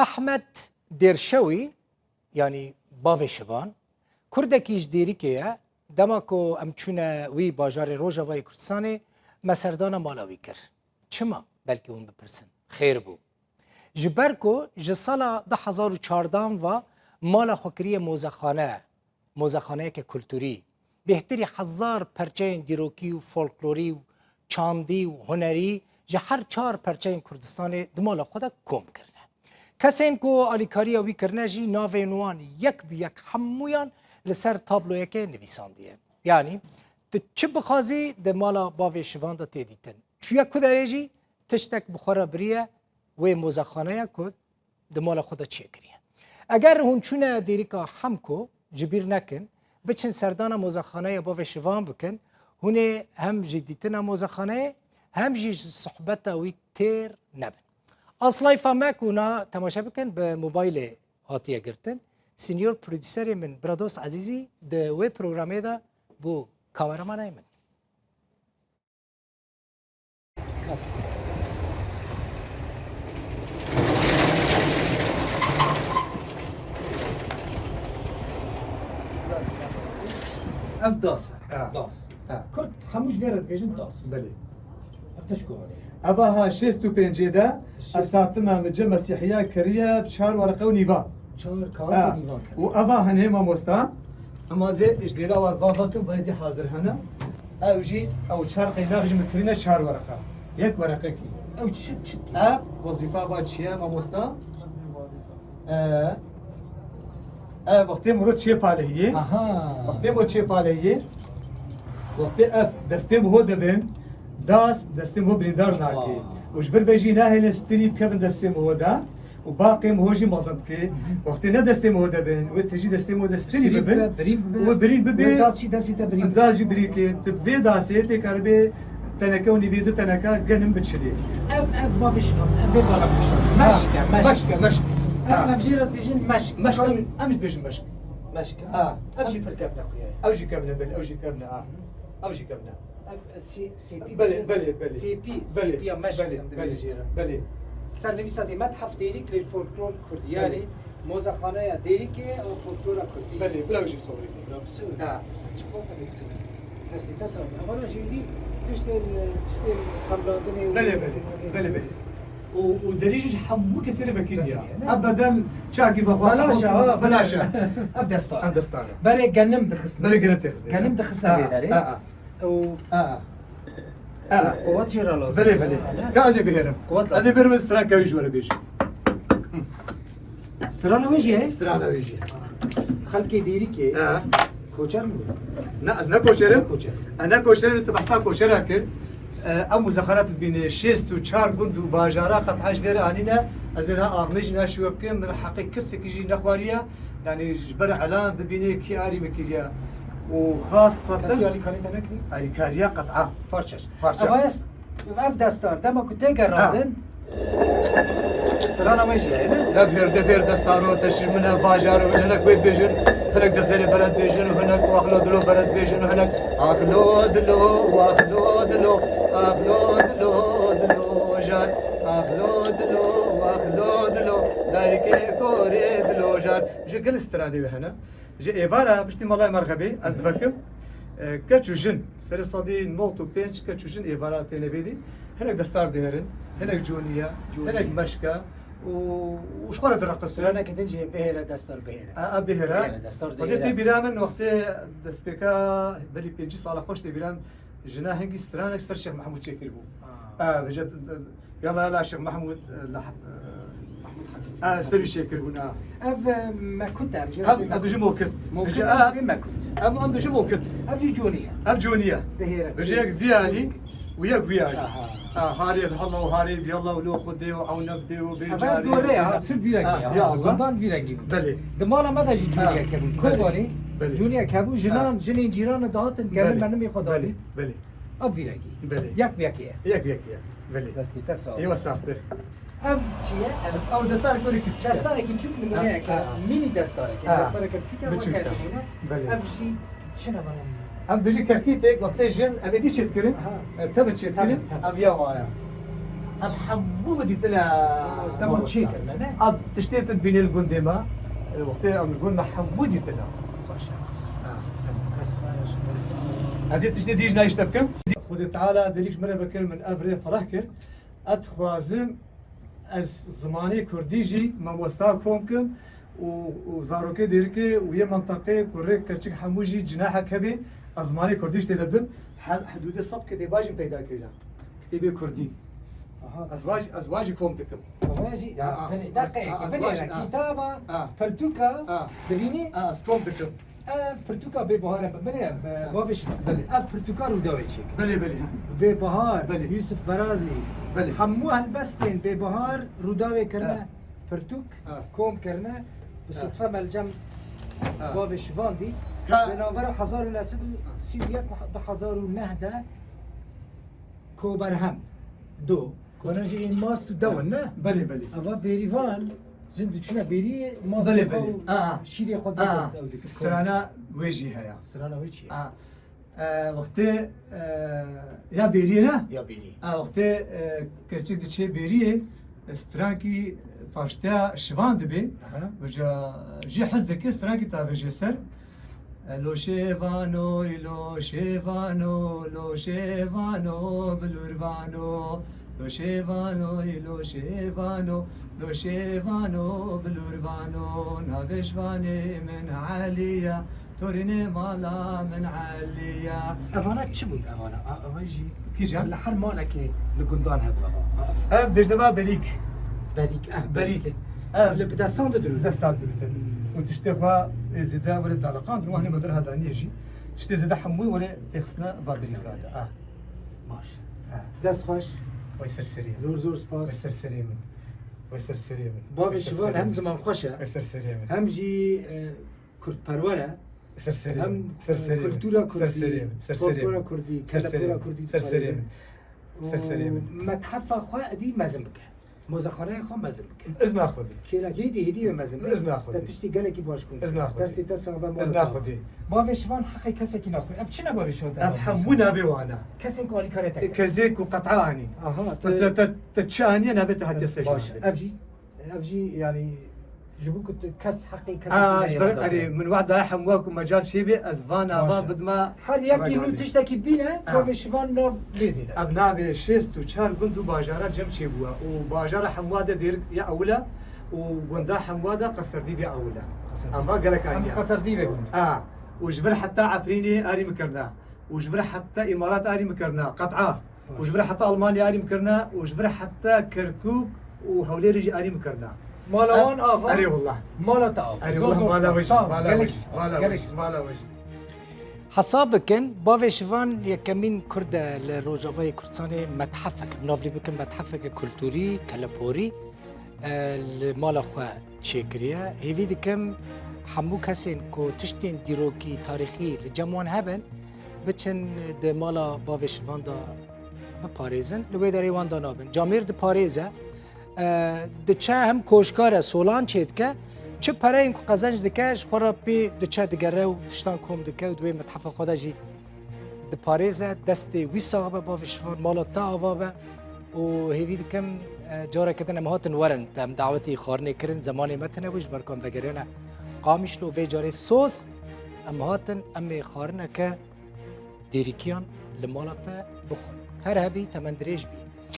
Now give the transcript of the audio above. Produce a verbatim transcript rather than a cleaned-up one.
Ehmed Dêrşewî, yanî bavê Şivan, kurdekî ji Dêrikê ye. Dema ku em çûne wî bajarê Rojavayê Kurdistanê, me serdana mala wî kir. Çima? Belkî hûn bipirsin. Xêr bû. Ji ber ku ji sala du hezar û çardan ve mala xwe kiriye mozexane, mozexaneyeke kulturî, bêhtirî hezar perçeyên dîrokî û folklorî û çandî û hunerî ji her çar perçeyên Kurdistanê di mala xwe de kom kirine. Kesên ku alîkariya wî kirine jî navên wan yek bi yek hemûyan li ser tabloyekê nivîsandiye. Yanî tu çi bixwazî di mala bavê Şivan de tê dîtin. Çûye ku derê jî tiştek bi xwe re biriye, wê mozexaneya ku di mala xwe de çêkiriye. Eger hûn çûne Dêrika Hemko, ji bîr nekin, biçin serdana mozexaneya bavê Şivan bikin, hûn ê hem ji dîtina mozexaneyê, hem jî ji sohbeta wî têr nebin. Aslayfa me ku na temaşe bikin, bi mobaylê hatiye girtin. Senior producerê min, Biradost Ezîzî, di wê programê de bû kameramanê min. Ev das e. Ha. Das. Ha. Kurd hemû ji vê re dibêjin das. Belê. Ev tişt ku hane. Eva ha şêst û pêncê de Şêst. Ez hatime min cem Mesîhiya kiriye bi çar wereqe û nîvan. Çar kağıt Ha. û nîvan kiriye. Û eva hene mamosta. Ema zê ji dêla wa va vakin vaydi hazir hene. Ew jî ew çar qeynax jî min kirine çar wereqa. Yek wereqekî. Ew çi, çi dikî? Ev wezîfa va çi ye mamosta? Ee, ev wextê miro çê palehiyê. Aha. Wextê miro çê palehiyê. Wextê ev destê miho dibin. Das destê miho birîndar nake. Aa. Û ji vir ve jî nahêlin stirî bikevin destê miho de. Û baqê miho jî mezin dike. Wextê ne destê miho de bin, wê tejî destê miho de stirî Stirî bibin. Bibe, birîn bibe. Wê birîn bibe. Wê das jî destî te birîn bibe. Das jî birî ke. Tu vê dasê tê karibe teneke û nîvê du teneke genim biçilê. Ev, ev bavê şivan, ev vê bala bişan. Ha, Meşk e, meşk. Meşk e, meşk. Ev Ha. Em jê re dibêjin meşk. Meşk, em, em jî dibêjin meşk. Meşk e. Ha. Ev jî pir kevne xuya ye. Ew jî kevne, belê, ew jî kevne, ha. Ew jî kevne. Ev, e, sê-, sêpî Belê, dibêjin. Belê, belê. Sêpî, Belê, sêpî ya meşk belê, em dibêjin belê, jê re. Belê. Ser nivîsa dê methef Dêrîk lê folklor kurdî. Belê. Yanî mozexaneya Dêrîkê ew folklora kurdî. Belê, bila jî sewrî. Bila bisewrî. Ha. Çi qasa bê bisewrî. Destê te sağ. Evana jî dî tiştên, tiştên xemlandinê û Belê, belê. Belê, belê. Û, û derî jî ji hemû kesê re vekirî ya. Vekirî ya, ne? Ebeden çakî vexwe. Belaş e, ha, belaş e. Ev destan. Ev destan e. Berê genim dixistin. Berê genim têxistin. Genim dixistin Ha, vê derê. ha, ha. Û Ha. Ha. Quwet jê re lazim. Belê, belê. Ha, ne? Ka ez ê bihêrim. Quwet lazim. Ez ê bihêrim, ez stranka wî ji we re bêjim. Strana wê jî ye? Strana wê jî. Xelkê Dêrikê Ha. koçer mi? Ne, ez ne koçer im. Ne koçer. Ez ne koçer im, tu behsa koçera kir. E, ew muzexarat dibîne, şêst û çar gund û bajara qet'a ji vê re anîne. Ez ê niha armê jî naşî we bikim, min heqê kesekî jî nexwariye. Yanî ji ber elan bibînê kî arî min kiriye. Û xaseten Kesî alîkarî te nekirî? Alîkariya qet'a. Parçeş. Parça. Ev est, ev destar, dema ku tê gerandin, strana wê jî heye, ne? Debêr, debêr destaro te şîr min e, bajaro min, hinek wê dibêjin, hinek defterê bere dibêjin û hinek waxlo dilo bere dibêjin û hinek axlo dilo, waxlo dilo, axlo dilo, dilo jar, axlo dilo, waxlo dilo, dayikê korê dilo jar. Ji gelek stranê wê hene. Ji êvara piştî Malay Merxebê ez divekim, e, keç û jin, serê sedî nod û pênc keç û jin êvara têne vêdî. Hinek destar dihêrin, hinek coniye, Coniye. Hinek meşke û, û ji xwe re direqin. Straneke din jî bihêre, destar bihêre. A, a bihêre. Bihêre, destar Xwedê dihêre. Tê bîra min wextê destpêka berî pêncî sala xweş tê bîra min. Jina hingî stranek ser Şêx Mehmûd çêkiribû. Ah. Ah, bêje, yala, yala Şêx Mehmûd, eh, li hef-, eh, Mehmûd Hatîf. Ah, serî çêkiribûn, ah. Ev, eh, mekut e, em jê re Ev, bê ev mekut. Bêje mokit. Mokit Bêje, ev ah, bê mekut. Em, em bêje mokit. Ev jî conî ye. Ev conî ye. Dihêre. Bêje yek vî alî û yek vî alî. Aha. Ah, harê bi hela û harê bi yala û lo xwe dê û ewne bi dê û bê Ev carê dor e, bi ha. Çi vî rengî Ah, ya, ya Allah. Gundan vî rengî bû. Belê. Di mala me de jî Ah, conîyek hebû. belê. Kobanê, Belê. Conîyek hebû, jinan, Ah. jinên cîran dihatin, gelin Belê. me nimê xwe Belê. dadî. Belê. Ev vî rengî. Belê. Yek bi yekê ye. Yek bi yekê ye. Belê. Destê te sağ ol. Êwa saxtir. Ev çi ye? Ev Ew destarek were küçük. Destarekî biçûk nimûneyek e. Ha, ha. Mînî destarek e. Ha. Destareke biçûk e, Biçûk weke e. nimûne. Belê. Ev jî çi ne bana? Ev bijî kekîtek wextê jin ev êdî çêdikirin. Ha. E, tevin çêdikirin. Tevin, tevin. Ev ya waya. Ev hemû min dîtine. Dema çêkirine, ne? Ev tiştê tu dibînî li gundê me, wextê em li gund me hemû dîtine. Baş e. Ha. Dest xweş. Ez ê tiştê dî jî nayê ji te bikim. Xwedê Teala derîk ji min re vekir, min ev rê fereh kir. Ez dixwazim ez zimanê kurdî jî mamosta kom kim û, û zarokê dêrikê û yê menteqê kurê keçik hemû jî cinahek hebê, ez zimanê kurdî jî tê de bidim. He-, hidûdê sed kitêba jî peyda kirine. Kitêbê kurdî. Aha. Ez wa jî, ez wa jî kom dikim. Wa jî, ya, Ha, ha. Belê, Ez, deqeyek, ha, ez belê, wa jî, ha. Kitaba, Ha. Pirtûka, Ha. Dibînî? Ha, ez kom dikim. Ev pirtûka Bêbahar e, belê, e, bavê şivan. Belê. Ev pirtûka Rûdawê çêkir. Belê, belê, ha. Bêbahar, Belê. Yûsif Berazî. Belê. Hemû helbestên Bêbahar Rûdawê kirine. Ha. Pirtûk, Ha. Kom kirine, bi Ha. Sidfe me li cem Ha. Bavê şivan dît. Ha. Di navbera hezar û neh sed û sî û yek û du hezar û neh de Koberhem do. Wana jî ên mast û dew in, ne? Belê, belê. Eva bêrîvan, jin diçûne bêrî, mast Belê, û belê. Dew, Ha. Şîrê xwe Ha. Dew dikin. Strana wê jî heye. Strana wê çi ye? Ha. E, wextê, e, ya bêrî ne? Ya bêrî. E, wextê, e, keçik diçê bêriyê, e, strankî paştiya şivan dibê. Aha. Vêca jê hez dike strankî tavêje ser. E, lo şêvano, lo şêvano, lo şêvano, bilûrvano. Lo şêvano, lo şêvano, lo şêvano, bilûrvano. Navê şivanê min Elî ye. Torînê mala min Elî ye. Evana çi bûn evana? A, eva jî Kîjan? Li her malekê li gundan hebû eva. Ev bêjne va berîk. Berîk, eh, Berîk. Berîk. Ev Li bi destan de dirû. Destan dirûtin. Û tiştê xwe ê zêde were daliqandin, û hanê me dir hadaniyê jî. Tiştê zêde hemû were têxistina va Xistina berîka de. Ah. Baş. Ah. Dest xweş. Wey ser serê min. Zor zor spas. Wey ser serê min. Wey ser serê min. Bavê Wey ser şivan serê hem min. Ziman xweş e. Wey ser serê min. Hem jî, e, Kurdperwer e. Ser serê Hem, min. Ser e, serê min. Kultura Ser kurdî, serê min. Ser serê folklora min. Kurdî, Ser serê kelepora min. Kurdî Ser serê diparêze. Min. Ser serê Û min. Methefa xwe edî mezin bike. Mozexaneya xwe mezin bike. Izna Xwedê. Kêlekê dî hêdî wê mezin bike. Izna Xwedê. Te tiştî gelekî baş kûn. Izna Xwedê. Destê te sax be, mala Izna te. Xwedê. Bavê şivan heqê kesekî naxwe. Ev çi ne bavê şivan te Ev naxwe? Hemû navê wan e. Kesên ku alîkarê te kir. Kesê ku qet'a anî. Aha, te Mesela te, te çi aniye navê te hatiye Baş. Sejnandin. Ev jî Ev jî, yanî, ji bo ku tu kes heqê kesê Aa, ji ber, erê, min wehda hemû ku mecal çêbê, ez van ava Baş e. Bidma Her yekî ragalê. Min tiştekî bîne, Aa. Bavê şivan nav lê zêde. Ev navê şêst û çar gund û bajara cem çêbûye û bajara hemûa de dêrik ya ewil e û gunda hemûa de Qeserdî bî ewil e. Qeserdî. Ava gelek Em aniye. Qeserdî ve gund. A, û ji vir heta Efrînê arî mikirina. Û ji vir heta Îmarat arî mikirina. Qet'a. Û ji vir heta Almanya arî mikirine û ji vir heta Kerkûk û Hewlêrê jî arî mikirine. Mala wan ava. Erê wallah. Mala te ava. Erê Zor wallah, zor mala spas. Wê jî, Sağ ol. Mala wê Gelek jî, spas. Mala wê Gelek jî, spas. Mala wê jî. Hesab bikin, bavê şivan yekemîn Kurd e li Rojavayê Kurdistanê methefeke, bi nav lê bikin methefeke kulturî, keleporî, e, li mala xwe çêkiriye. Hêvî dikim hemû kesên ku tiştên dîrokî, tarîxî li cem wan hebin, biçin di mala bavê şivan de biparêzin, li wê derê wan de nabin. Camêr diparêze, e, diçe hem koşkar e, solan çêdike, çi pereyên ku qezenc dike, ji xwe re pê diçe digere û tiştan kom dike û di wê methefa xwe de jî diparêze. Destê wî sax be, bavê şivan, mala te ava be û hêvî dikim, e, careke din em hatin werin, te em dawetî xwarinê kirin, zemanê me tune bû, ji ber ku em vegeriyane Qamişlo, vê carê soz em hatin, em ê xwarineke dêrîkiyan li mala te bixwin. Her hebî, temendirêj bî.